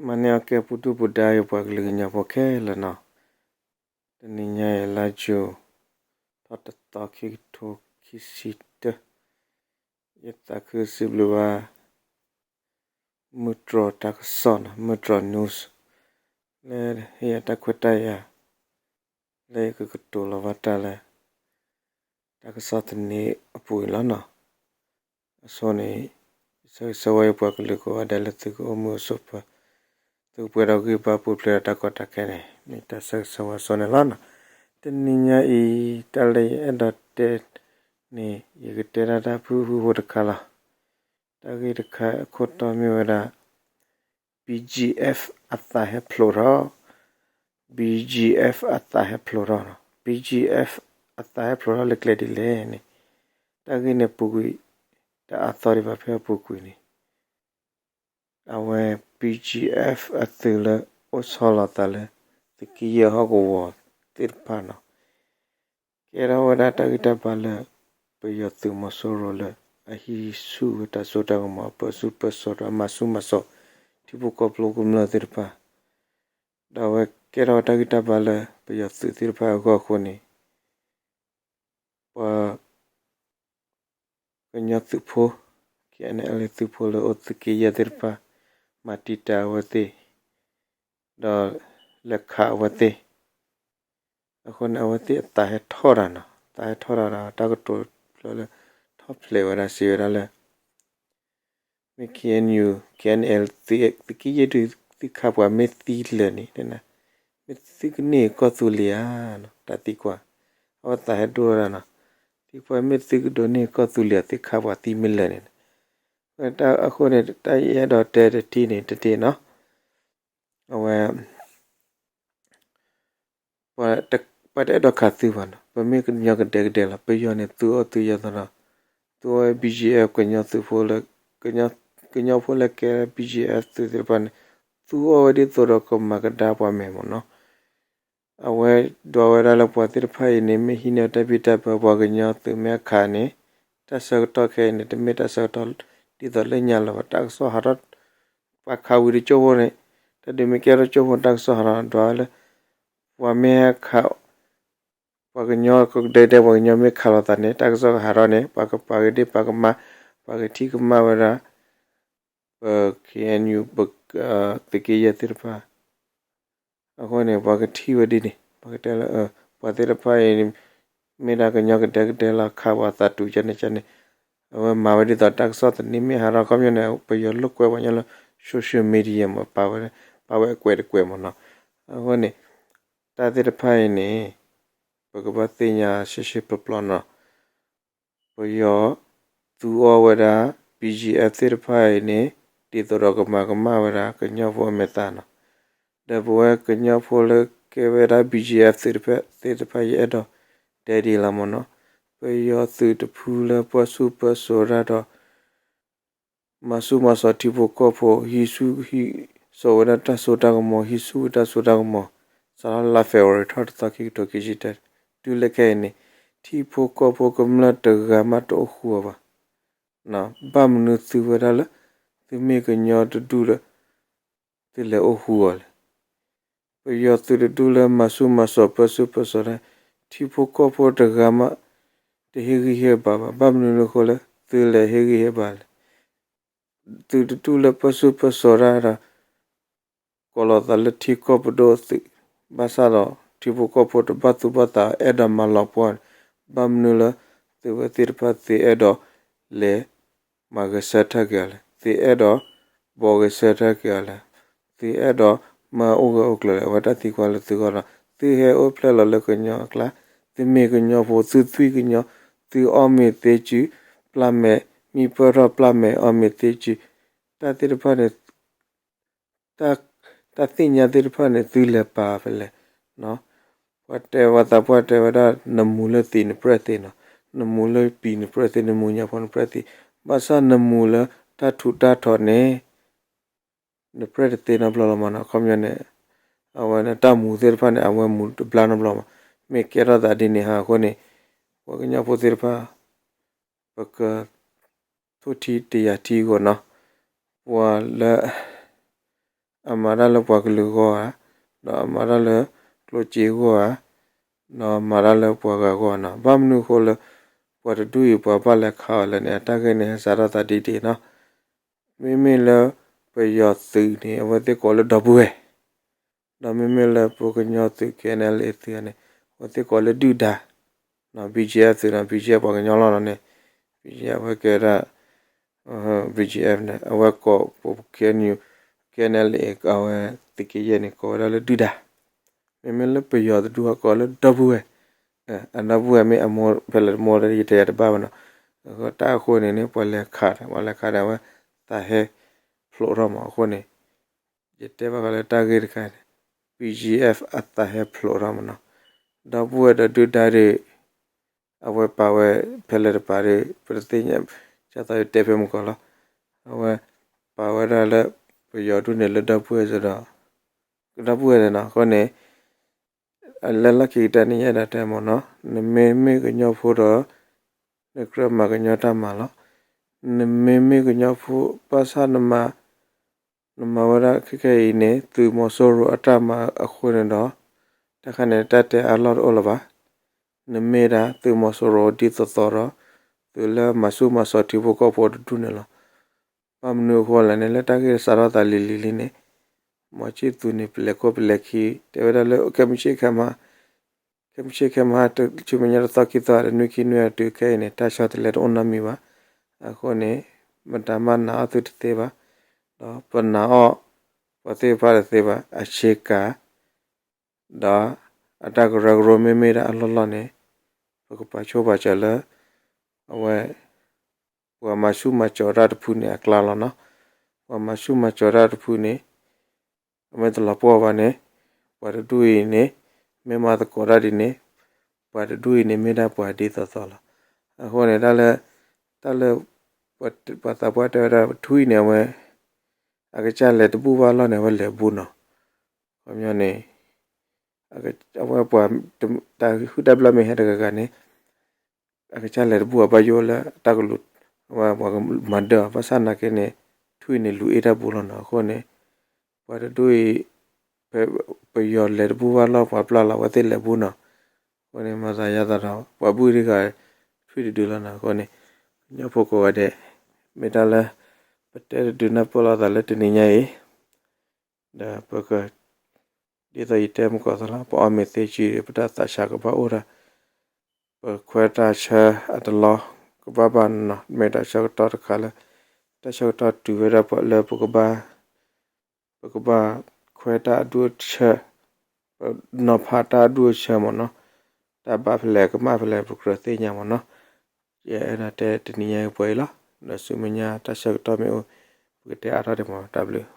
မၤန့ၢ်အီၣ်ကဲပူၤဒုၣ်ပူၤဒါ ယပှၤကလုာ်ကညီဖိခဲလၢာ်နီၤ, တနံၤညါအံၤ လါယူၤ ထီၣ်တသီ ခံကထိခံဆံတၢ, ယသးခုစံးဘျုးဘၣ် မုၢ်တြီၤတၢ်ကစီၣ်နီၤ, မုၢ်တြီၤ news လၢဟ့ၣ်ယၤတၢ်ခွဲးတၢ်ယာ် လၢယကကတိၤလီၤဘၣ်တၢ်လၢ တၢ်ကစီၣ်သန့အပူၤအံၤလီၤနီၤ. အဆိန့ၣ် ယဆၢဂ့ၤဆၢဝါယပှၤကလုာ်ကိးဂၤဒဲးလၢသုကအိၣ်မုာ်အိၣ်ဆိးပၢၤ, သုကပှဲၤဒီးဂံၢ်ဘါပူၤဖျဲးဒီးတၢ်ကီတၢ်ခဲန့ၣ် မ့ၢ်တၢ်ဆၢဂ့ၤဆၢဝါအဆိန့ၣ်လီၤနီၤ. တနံၤညါအံၤ တၢ်လၢယအဲၣ်ဒိးတဲန့ၣ် ယကတဲဒၣ်တၢ်ဖုၣ်ဖုၣ်ဖိတခါလီၤ. တၢ်ဂ့ၢ်တခါအခိၣ်တီမ့ၢ်ဝဲဒၣ် BGF အသးဟဲဖျိးထီၣ်, BGF အသးဟဲဖျိးထီၣ်နီၤ, BGF အသးဟဲဖျိးထီၣ်လၢကျဲဒ်လဲၣ်န့ၣ်, တၢ်ဂ့ၢ်န့ၣ်ပူၤကွံာ် တအါသီဒံးဘၣ်ဖဲအပူၤကွံာ်န့ၣ် အဝဲ BGF အသုးလၢအိၣ်ဆီလီၤသးလၢ သုးက့ယဲၢ်ဟီၣ်ကဝီၤသ့ၣ်တဖၣ်နီၤ, ကဲထီၣ်ဝဲဒၣ်တၢ်ဂံၢ်တၢ်ဘါလၢ ပယီၤသုးမီၤစိရိၤလၢ အဟံးဆူၣ်ဝဲတၢ်စိတၢ်ကမီၤ အပၢဆူၣ်ပၢစိးဒီးအမၤဆူၣ်မၤစိး ထံဖိကီၢ်ဖိကမျၢၢ်သ့ၣ်တဖၣ်, ဒီးအဝဲကဲထီၣ်ဝဲတၢ်ဂံၢ်တၢ်ဘါလၢ ပယီၤသုးသ့ၣ်တဖၣ်အဂီၢ်အဃိန့ၣ် ပှၤ ကညီသုးဖိ KNLA သုးဖိလၢအိၣ်သုးက့ယဲၢ်သ့ၣ်တဖၣ် မၤတံာ်တာ်အဝဲသ့ၣ် ဒီးလဲၤခးအဝဲသ့ၣ်, အဃိန့ၣ် အဝဲသ့ၣ်အသးဟဲထီၣ်တၢ်နီၤ, သးဟဲထီၣ်တၢ်ဒီး တၢ်ကတိၤဖျါလၢ ထီၣ်ဖျဲးဝဲဒၣ်စံးဝဲဒၣ်လၢ မ့ၢ် KNU KNLA သုးက့ယဲၢ်ဒုး သုခးပှၤမ့ၢ်သံလၢာ်န့ၣ် မ့ၢ်သုကန့ၢ်ကီၢ်သူလ့ၤဧါ, တၢ်သံကွၢ်, အဝဲသးဟဲဒိၣ်ဝဲဒၣ်နီၤ, သံကွၢ်မ့ၢ်သုကဒိးန့ၢ်ကီၢ်သူလ့ၤဧါ သုခးပှၤသံမ့ၢ်လၢာ်န့ၣ်, အဃိန့ၣ် တၢ်ယအဲၣ်ဒိးတဲတထံၣ်န့ၣ်တထံၣ်နီၤ, အဝဲ ပှၤတအဲၣ်ဒိးခးသုဘၣ်နီၤ, ပမ့ၢ်ကညီကဒဲကဒဲလီၤ, ပယီၤန့ၣ် သုအီၣ်သုယီၤသဒီး သုအီၣ်ဝဲ BGF ကညီသုးဖိလၢ ကညီဖိလၢကဲ BGF သုးသ့ၣ်တဖၣ်န့ၣ် သုအီၣ်ဝဲဒ်သိးဒီးကမၤကဒါပှၤမဲာ်မ့ၢ်နီၤ, အဝဲဒွးဝဲဒၣ်လၢပှၤသ့ၣ်တဖၣ်အံၤန့ၣ် မ့ၢ်ဟံးန့ၢ်တၢ်ဘံၣ်တၢ်ဘၢ ပှၤကညီသုးမ့ၢ်အခးန့ၣ် တၢ်ဆၢကတီၢ်ခဲအံၤန့ၣ် တမ့ၢ်တၢ်ဆၢကတီၢ်ဒ်သိးလၢညါလၢၤဘၣ်, တၢ်ကစီၣ်ဟးထီၣ် ပှၤခးဝံၤတကၠိဖိန့ၣ်, တၢ်ဒုးမ့ၢ်ကဲထီၣ်ကၠိဖိ တၢ်ကစီၣ်ဟးထီၣ်ဒွးဝဲလၢ ပှၤမ့ၢ်ဟဲခး ပှၤကညီကဒဲကဒဲ ပှၤကညီမ့ၢ်ခးလိာ်သးန့ၣ် တၢ်ကစီၣ်ကဟးထီၣ်န့ၣ် ပှၤကပာ်ကဒ့ပာ်ကမၣ်, ပှၤကထံၣ်ကမၣ်ဝဲဒၣ် ပ KNU ပ သုးက့ယဲၢ်သ့ၣ်တဖၣ်, အဃိန့ၣ် ပှၤကထံၣ်ဝဲဒ်န့ၣ် ပှၤကတဲလၢ ပှၤသ့ၣ်တဖၣ်အံၤ မ့ၢ်ဒၣ်ကညီကဒဲကဒဲလီၤ ခးပှၤသးတူၤကန့ၣ်ကန့ၣ်, အဝဲမၤဝဲဒ်သိးတၢ်ကစီၣ်သန့မ့ၢ်ဟးထီၣ် ခီပညီန့ၣ် ပယီၤလိာ်ကွဲပှၤညီလၢ social media မ့ၢ် ပာ်ဝဲအကွဲးတကွဲးမ့ၢ်နီၤ, အဃိန့ၣ် တၢ်သ့ၣ်တဖၣ်အံၤန့ၣ် ပကဘၣ်သ့ၣ်ညါရှဲရှဲပျီပျီနီၤ, ပယီၤသူအီၣ်ဝဲဒၣ် BGF သ့ၣ်တဖၣ်အံၤန့ၣ် ဒ်သိးဒီးကမၤကမၣ်ဝဲဒၣ်ကညီဖိအမဲာ်သၣ်နီၤ, ဒီးပဝဲကညီဖိလၢကဲဝဲဒၣ် BGF သ့ၣ်တဖၣ် ယအဲၣ်ဒိးတဲဒ်လီၤမ့ၢ်နီၤ, ပယီၤသုးတဖုလၢပၢဆူၣ်ပၢစိးတၢ်ဒီး မၤဆူၣ်မၤစိးထံဖိကီၢ်ဖိ ဟံးဆူၣ်ဝဲဒၣ်တၢ်စိတၢ်ကမီၤ ဟံးဆူၣ်ဝဲတၢ်စိတၢ်ကမီၤ, စးထီၣ်လါ February ထီၣ်တသီ ခံကထိခံဆံတၢ တုၤလၢခဲအံၤန့ၣ် ထံဖိကီၢ်ဖိကမျၢၢ်တဂၤမးတအိၣ်ဃူအီၤဘၣ်, ဘၣ်မနုၤသုဝဲဒၣ်လၢ သုမ့ၢ်ကညီတဒူၣ်လၢ သုလဲၤအိၣ်ဃူအီၤလဲၣ်. ပယီၤသုးတဒူၣ်လၢမၤဆူၣ်မၤစိးပၢဆူၣ်ပၢစိးတၢ် ထံဖိကီၢ်ဖိတဂၤမး တဟ့ၣ်ဂံၢ်ဟ့ၣ်ဘါဘၣ်. ဘၣ်မနုၤလၢအဃိလၢ သုလဲၤဟ့ၣ်ဂံၢ်ဟ့ၣ်ဘါလဲၣ်. သုးတဒူၣ်လၢပၢဆူၣ်ပၢစိးတၢ်ဒီး ကိးလီၤသးလၢထံကီၢ်ပဒိၣ်သုး, ဘၣ်ဆၣ်ဒီးထံဖိကီၢ်ဖိတဘၣ်သူၣ်ဘၣ်သး အဲၣ်ဒိးမၤလီၤပှီၢ်န့ၣ်, ဘၣ်မနုၤလၢ သုဝဲသ့ၣ်တဖၣ်သုအဲၣ်ဒိးလဲၤ မၤဂဲၤဆၢထၢၣ်က့ၤအီၤလဲၣ်, သုအဲၣ်ဒိးဘှီဂဲၤဆၢထၢၣ်က့ၤအီၤလဲၣ်, သုအဲၣ်ဒိးမၤအိၣ်ဂၢၢ်အိၣ်ကျၢၤလဲၣ်. အဝဲတၢ်သံကွၢ်လၢသုဂီၢ်ဒီး သုဟဲအိၣ်ဖျဲၣ်လီၤလၢကညီအကျါ, သုမ့ၢ်ကညီဖိ သုသွံၣ်ကညီ, သုအီၣ်မ့ၤသ့စု, ပျၢ်မဲာ်, မံပၢၢ်ထီၣ်ပျၢ်မဲာ်အီၣ်မ့ၤသ့စု, တၢ်သ့ၣ်တဖၣ်န့ၣ် တၢ်သ့ၣ်ညါသ့ၣ်တဖၣ်န့ၣ် သုလဲၤပာ်ဖဲလဲၣ်. ပှၤတဲဝဲသးပှၢ်တဲဝဲဒၣ် နမူၤလၢသံးနပြဲၢ်သ့နီၤ, နမူၤလၢပံၤနပြဲၢ်သ့, နမူၤညါဖိနပြဲၢ်သ့, ဘၣ်ဆၣ်နမူၤလၢတၢ်ထူးတၢ်တီၤန့ၣ် နပြဲၢ်တသ့နီတဘျီလီၤမးနီၤ. အခီပညီန့ၣ် အဝဲန့ၣ်တၢ်မူၤသ့ၣ်တဖၣ်န့ၣ် အဝဲမူၤတဘျါနီတဘျီမး, မ့ၢ်ကဲထီၣ်သးဒ်န့ၣ်ဟါအဃိန့ၣ် ပှၤကညီဖိသ့ၣ်တဖၣ် ပက ထိၣ်ထံတယၤထံအဂီၢ်နီၤ, ပှၤလၢ အမၤတၢ်လၢပှၤကလုာ်ဂီၢ်ဧါ, ဒီးအမၤတၢ်လၢကျိၣ်စ့ဂီၢ်ဧါ, ဒီးမၤတၢ်လၢပှၤဂၤဂီၢ်နီၤ. ဘၣ်မနုၤအဃိလၢ ပှၤတဒူၣ်အံၤ ပှၤဘၣ်လဲၤခးအီၤလဲၣ်န့ၣ် အတၢ်ဂ့ၢ်န့ၣ် စးထီၣ်သးဒ်ဒ်နီၤ. မ့မ့ၢ်လၢပယီၤသုးန့ၣ် အဝဲသ့ၣ်ကိးလၢဒီပုၢ်ဝဲၢ်, ဒီးမ့မ့ၢ်လၢပကညီသုး K N L A သုးန့ၣ် အဝဲသ့ၣ်ကိးလၢဒုၣ်ဒါ, နီၤ B G F သုးနီၤ B G F ပှၤကညီလီၤနီၤန့ၣ်, B G F အဝဲကဲဒၣ် B G F န့ၣ် အဝဲကိးပ K N U K N L A အဝဲသုးက့ယဲၢ်န့ၣ် ကိးဝဲဒၣ်လၢဒုၣ်ဒါ, မ့မ့ၢ်လၢပယီၤတဒူၣ်အကိးလၢဒီပုၢ်ဝဲၢ်, အဒီပုၢ်ဝဲၢ်မ့ၢ်အမိၢ်ဖဲလဲၣ်တမိၢ်ဒီး ယတဲယၤတဘၣ်ဘၣ်နီၤ. တၢ်အဃိန့ၣ်န့ၣ် ပှၤလဲၤခးဒီး ပှၤလဲၤခးဒီး အဝဲသးဟဲဖျိးထီၣ်မးအဃိန့ၣ် ယတဲဘၣ်ဃးလၢတၢ်ဂ့ၢ်တခါန့ၣ် B G F အသးဟဲဖျိးထီၣ်မးနီၤ. ဒီပုၢ်ဝဲၢ်ဒီးဒုၣ်ဒါဒီး အဝဲပာ်ဝဲဖဲလဲၣ်တပၤဒီး ပတသ့ၣ်ညါ, ကၢ်သီယတဲဖဲမုၢ်ကီၢ်လီၤ. အဝဲပာ်ဝဲဒၣ်လၢ ပယီၤဒူၣ်န့ၣ်လၢဒီပုၢ်ဝဲၢ်စ့ၢ်ဒီး ဒီပုၢ်ဝဲၢ်န့ၣ်နီၤ. အဃိန့ၣ် လၢလီၢ်ခံကတၢၢ်န့ၣ် ယအဲၣ်ဒိးတဲမးနီၤ, နမ့မ့ၢ်ကညီဖိဒီး နကြၢးမၤကညီတၢ်မၤလီၤ. နမ့မ့ၢ်ကညီဖိ ဘၣ်ဆၣ် နမၤဝဲဒၣ်ခဲခဲအံၤန့ၣ် သုးမီၤစိရိၤအတၢ်မၤအဃိန့ၣ်ဒီး တၢ်ခါန့ၣ် တၢ်တဲအါလီၢ်တအိၣ်လၢၤဘၣ်. နမ့ၢ်ဒၣ်သုးမီၤစိရိၤဒ်သိးသိးဒီး သုးလၢမၤဆူၣ်မၤစီၤထံဖိကီၢ်ဖိတဒူၣ်န့ၣ်လီၤ. ဘၣ်မနုၤအဃိလဲၣ်န့ၣ် လၢတၢ်ဂ့ၢ်စးထီၣ်သးလံၤလံၤလံန့ၣ် မီၤခၠံၣ်သူၤန့ၣ် ပလဲၤခိၣ်ပလဲၤခံ တဲဝဲဒၣ်လၢ ခဲမုၢ်ဆ့ၣ်ခဲမုၢ်ဟါ တဆူမဲာ်ညါတသီခံသီ တနွံခံနွံအတုၤခဲအံၤန့ၣ် တၢ်ဆီတလဲတအိၣ်နီတမံၤဘၣ်. အဃိန့ၣ် မတၤမၤနာ်အီၣ်သုတသ့ဘၣ်, ဒီးပနာ်အီၣ်ပှၤသ့ၣ်တဖၣ်တသ့ဘၣ်. အဆ့ကၤ ဒီးအတၢ်ကရၢကရိမ့မ့ၢ်ဒၣ်အလီၢ်လီၢ်န့ၣ် ပကပာ်ဆိပာ်စၢၤလၢ အဝဲ ပှၤမၤဆူၣ်မၤစီၤတၢ်တဖုန့ၣ်အကျါလီၤနီၤ. ပှၤမၤဆူၣ်မၤစီၤတၢ်တဖုန့ၣ် အမ့ၢ်တလီၤပှီၢ်ဘၣ်န့ၣ် ပှၤတဒူၣ်အံၤန့ၣ် မ့ၢ်မၤသကိးတၢ်ဒ်န့ၣ် ပှၤတဒူၣ်အံၤန့ၣ်မ့ၢ်ဒၣ်ပှၤဒ်သိးသိးလီၤ. အဃိန့ၣ် တၢ်လၢ တၢ်လၢ ပှၤသးပှၢ်တဲဝဲဒၣ် ထွံၣ်န့ၣ် အဝဲ အကစၢ်လဲၤတဘူၣ်ဘၣ်လီၢ်န့ၣ် အဝဲလဲၤတဘူၣ်နီၤ. ခီပညီန့ၣ် အဝဲပှၤ တၢ်ဟုၣ်တၢ်ဘျၣ်မ့ၢ်ဟဲတဂၤဂၤန့ၣ် အကစၢ်လဲၤတဘူၣ်အဘၣ်ယိၣ်လၢတၢ်ကလူၤ အဝဲပှၤကမၤဒၢၣ်အီၤ ဘၣ်ဆၣ်နာ်က့န့ၣ် ထွံၣ်န့ၣ်လူၤအ့ၣ်တၢ်ဘူၣ်လီၤနီၤ. အဃိန့ၣ် ပှၤတဒူၣ်အံၤ ပယီၤလဲၤတဘူၣ်ဘၣ်လီၢ် ပှၤပျၢ်လီၤ အဝဲသ့ၣ်လဲၤဘူၣ်နီၤ. အဃိန့ၣ် မၤသးယါသးဒီး ပှၤဘူၣ်တဂၤ ထွံၣ်တဒုလီၤနီၤ. အဃိန့ၣ် ကညီဖိကိးဂၤဒဲး မ့ၢ်တၢ်လၢ ပတဲတဒုးနၢ်ပၢၢ်လိာ်သးလၢတနံၤညါအံၤ ဒီးပက ဒ်သိးယတဲမုၢ်ကီၢ်သးလီၤ ပအီၣ်မ့ၤသ့ကံ ပတၢ်သးဆးကဘၣ်အိၣ်ဒီး ပခွဲးတၢ်ဆၢအတလီ ကဘၣ်ဘၣ်နီၤ မ့ၢ်တၢ်ဆၢကတီၢ်တခါလၢ တၢ်ဆၢကတီၢ်တုၤဝဲဒၣ်ပှၤလၢပကဘၣ် ပကဘၣ်ခွဲးတၢ်အဒူၣ်အဆၢ ပနီၤဖးတၢ်အဒူၣ်အဆၢမ့ၢ်နီၤ တၢ်ဘၣ်ဖဲလဲၣ်ကမၣ်ဖဲလဲၣ် ပကြၢးသ့ၣ်ညါမ့ၢ်နီၤ. ယအဲၣ်ဒိးတဲတနံၤညါအံၤပှဲၤအံၤလီၤ. ဒီးဆူမဲာ်ညါတၢ်ဆၢကတီၢ်မ့ၢ်အိၣ် ပကတဲအါထီၣ်ဒံးမ့ၢ် တၢ်ဘျုး.